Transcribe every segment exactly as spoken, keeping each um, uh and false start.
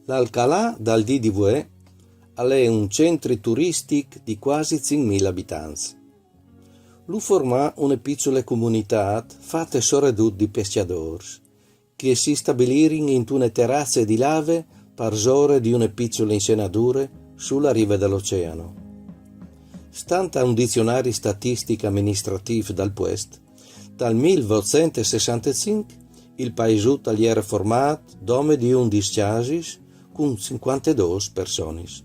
L'Alcalà dal dì di vuê al è un centri turistic di cuasi cinc mil abitants. Lu formà une piçule comunitât fate soredut di pescjadôrs, che si stabilirin intune terace di lave parsore di une piçule insenadure su la rive dal oceano. Stant a un dizionari statistic aministratîf dal puest, tal mil votcent e sessantecinc il paisut al jere formât dome di undis cjasis cun cincuantedôs personis.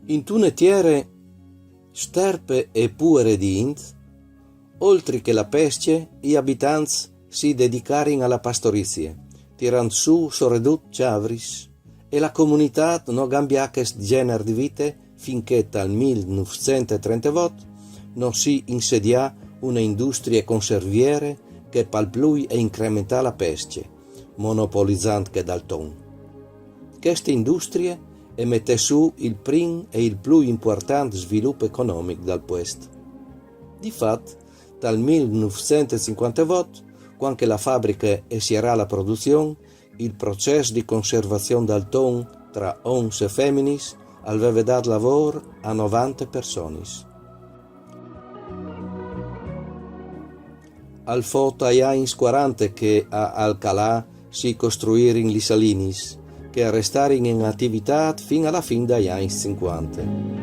Intune tiere sterpe e puere di int, oltri che la pescje, i abitants si dedicarin a la pastorizie, tirant sù soredut cjavris, e la comunitât no gambià chest gjenar di vite fin che tal mil nûfcent e trentevot no si insedià une industrie conserviere che pal plui e incrementà la pescje, monopolizant chê dal ton. Cheste industrie e metè sù il prin e il plui impuartant svilup economic dal puest. Di fat, tal mil nûfcent e cincuantevot, cuant che la fabriche e sierà la produzion, il procès di conservazion dal ton tra oms e feminis al veve dât lavôr a novante personis. Al fo tai agns cuarante che a Alcalà si costruirin lis salinis, che a restarin in ativitât fin a la fin dai agns cincuante.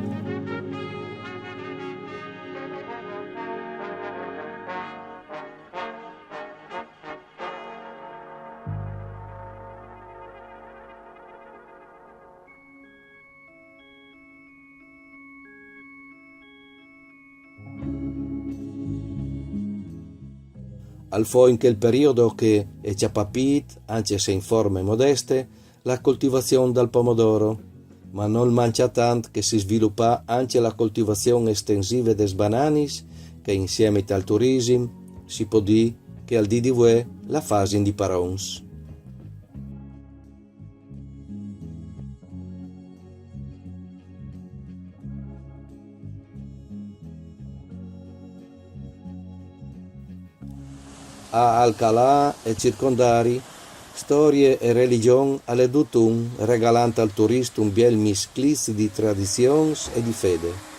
Al fo in chel periodo che e cjapà pît, ancje se in forme modeste, la coltivazion dal pomodoro, ma nol mancjà tant che si svilupà ancje la coltivazion estensive des bananis, che insiemit al turisim si pò dî che al dì di vuê la fasin di parons. A Alcalà e circondari, storie e religjon al è dut un, regalant al turist un biel miscliç di tradizions e di fede.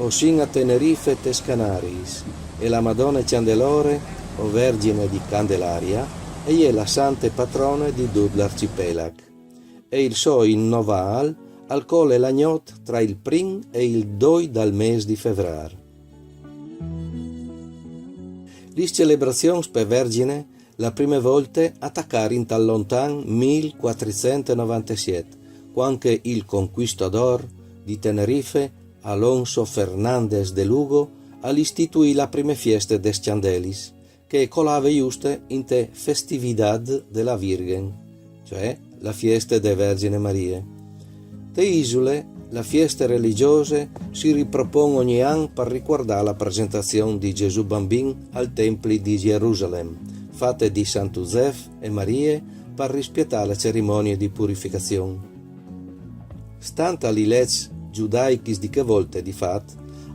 O sin a Tenerife tes Canariis, e la Madone Cjandelore, o Vergjine di Candelaria, e je la sante patrone di dut l'arcipelac. E il so innovâl al cole la gnot tra il prin e il doi dal mês di Fevrâr. Lis celebrazions pe Vergjine la prime volte a tacarin tal lontan mil cuatricent e novantesiet, cuant che il conquistadôr di Tenerife, Alonso Fernández de Lugo, al istituì la prime fieste des Cjandelis, che e colave juste inte festividad de la Virgen, cioè la fieste de Vergjine Marie. Te isule, la fieste religjose si ripropon ogni an par ricuardâ la presentazion di Gesù Bambin al templi di Jerusalem, fate di Sant Uzef e Marie par rispietâ la cerimonie di purificazion. Stant a li leçs judaichis di chê volte, di fat,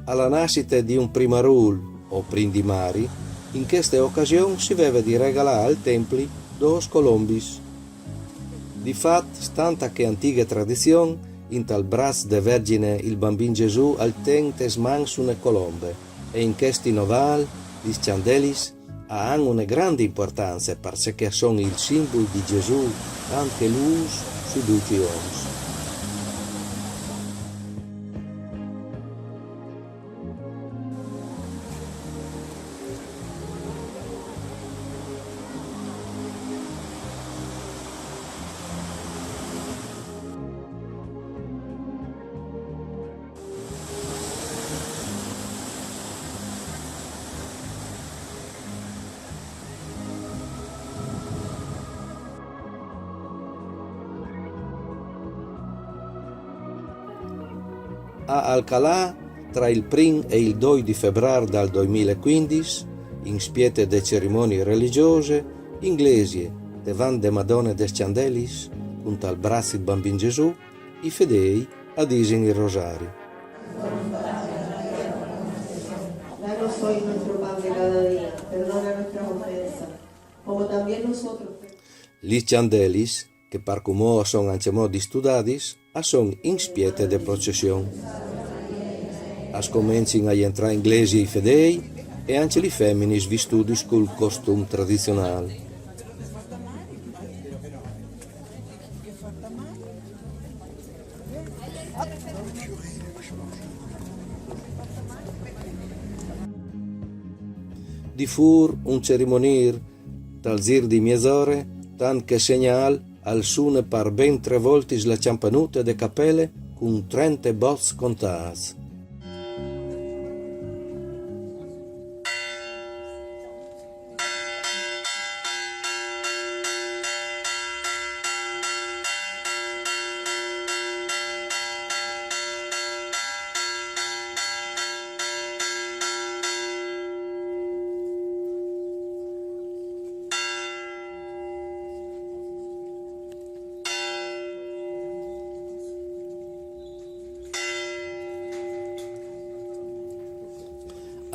a la nassite di un primarûl o prin di mari, in cheste ocasion si veve di regalâ al templi dôs colombis. Di fat, stant a chê antighe tradizion, intal braç de Vergjine il Bambin Gesù al ten tes mans une colombe, e in chest innovâl lis cjandelis a àn une grande impuartance, parcè che a son il simbul di Gesù, tant che lûs su ducj i oms. A Alcalà, tra il prin e il doi di febrâr dal doimil e cuindis, in spiete de cerimonie religjose, in glesie, devant de Madone des Cjandelis, cun tal braç il Bambin Gesù, i fedêi a disin il rosari. Danos hoy nuestro pan de cada día, perdona nuestras ofensas, como también nosotros. Lis cjandelis, che par cumò a son ancjemò distudadis, a son in spiete de procession. A scomencin a jentrâ in glesie i fedêi e ancje lis feminis vistudis cul costum tradizionâl. Di fûr un cerimonîr, tal zîr di miezore, tant che segnâl, al sune par ben trê voltis la cjampanute de capele cun trente bots contâts.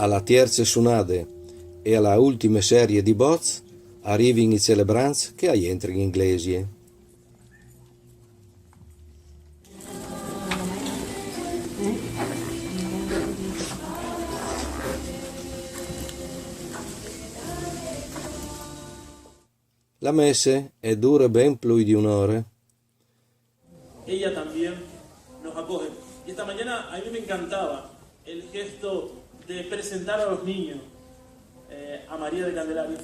A la tierce sunade e a la ultime serie di bots a rivin i celebrants che a jentrin in glesie. La messe e dure ben plui di une ore. Ella también nos acoge. Y esta mañana a mí me encantaba el gesto de presentar a los niños, eh, a María de Candelaria.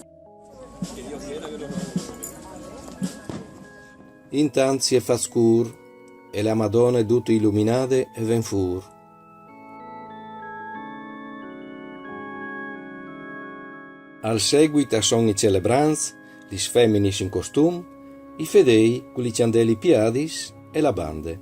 Intant si è fat scûr e la Madone dute iluminade e ven fûr. Al seguit a son i celebrants, lis feminis in costum, i fedêi cu lis cjandelis piadis e la bande.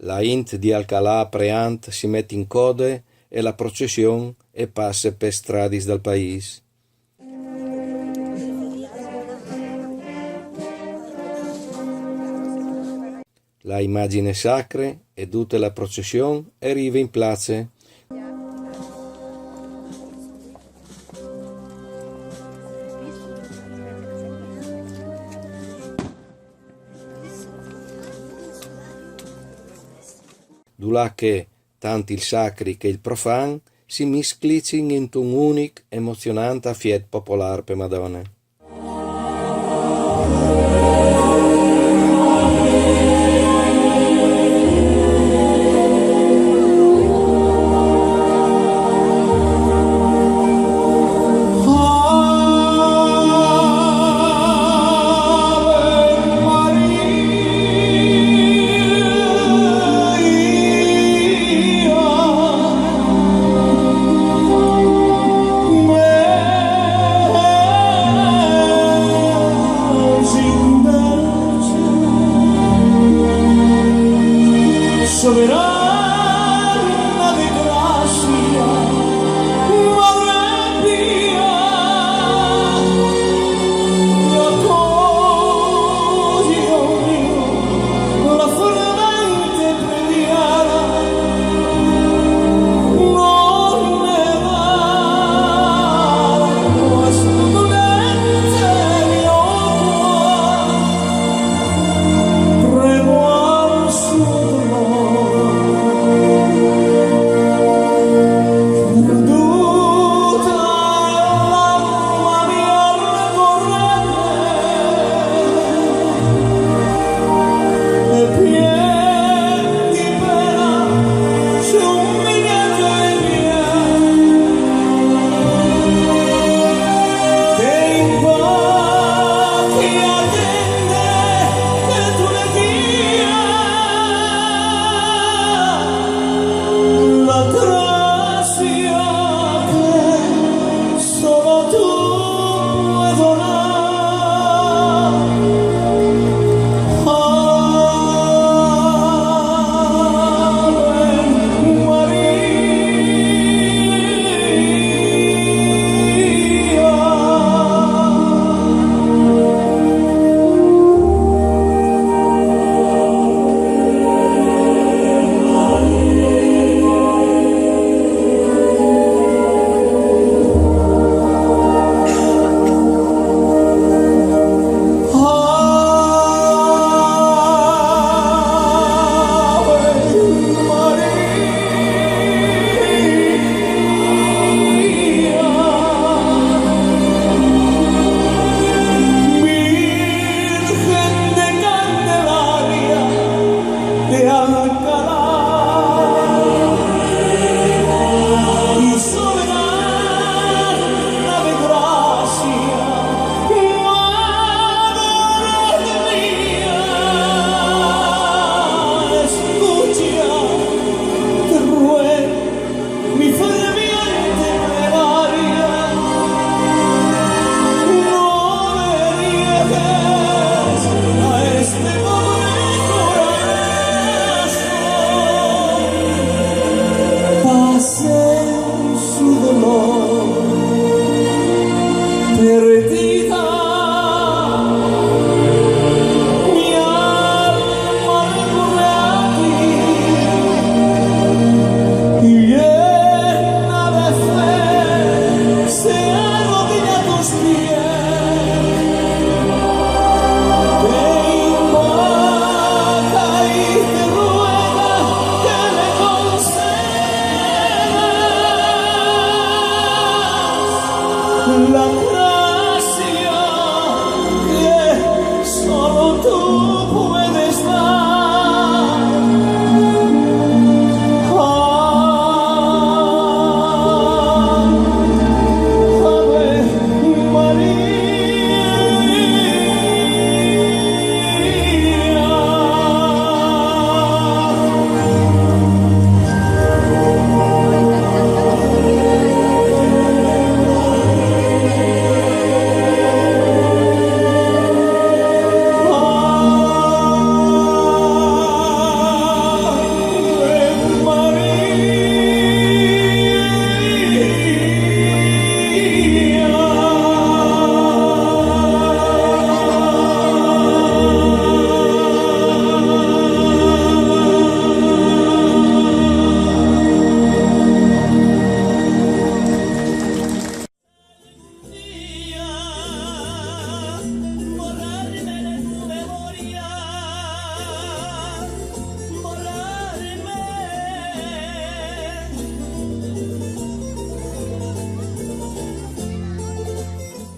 La int di Alcalà preant si met in code e la procession e passe pes stradis dal paîs. La imagjine sacre e dute la procession e rive in place. Dulà che tant il sacri che il profan si misclicin intun unic emozionant afiet popolâr pe Madone.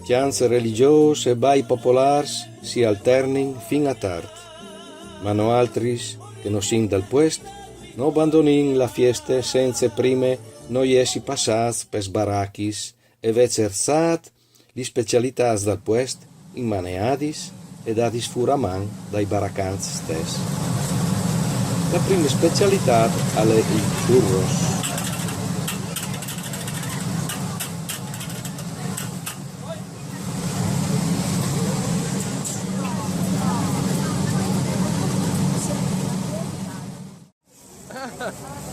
Cjants religjôs e bai popolârs si alternin fin a tart. Ma noaltris, che no sin dal puest, no bandonìn la fieste cence prime no jessi passâts pes barachis e vê cerçât lis specialitâts dal puest, inmaneadis e dadis fûr a man dai baracants stes. La prime specialitât al è i churros.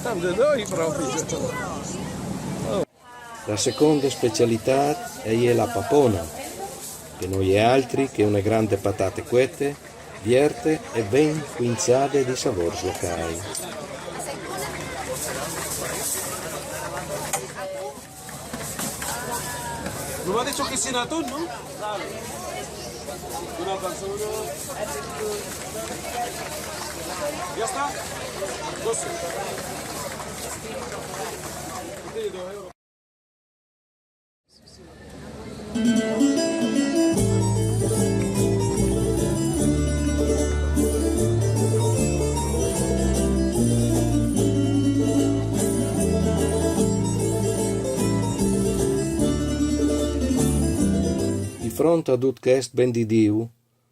Tante doi proprio. La seconde specialitât e je la papona, che no je altri che une grande patate cuete, vierte e ben cuinzade di savôrs locâi. Non m'ha detto che sei nato, no? Una persona. Ya está. Doce. Tiene dos euros. Di front a dut chest ben di Diu,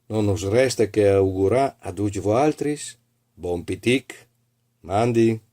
no nus reste che augurâ a ducj voaltris bon pitic. Mandi.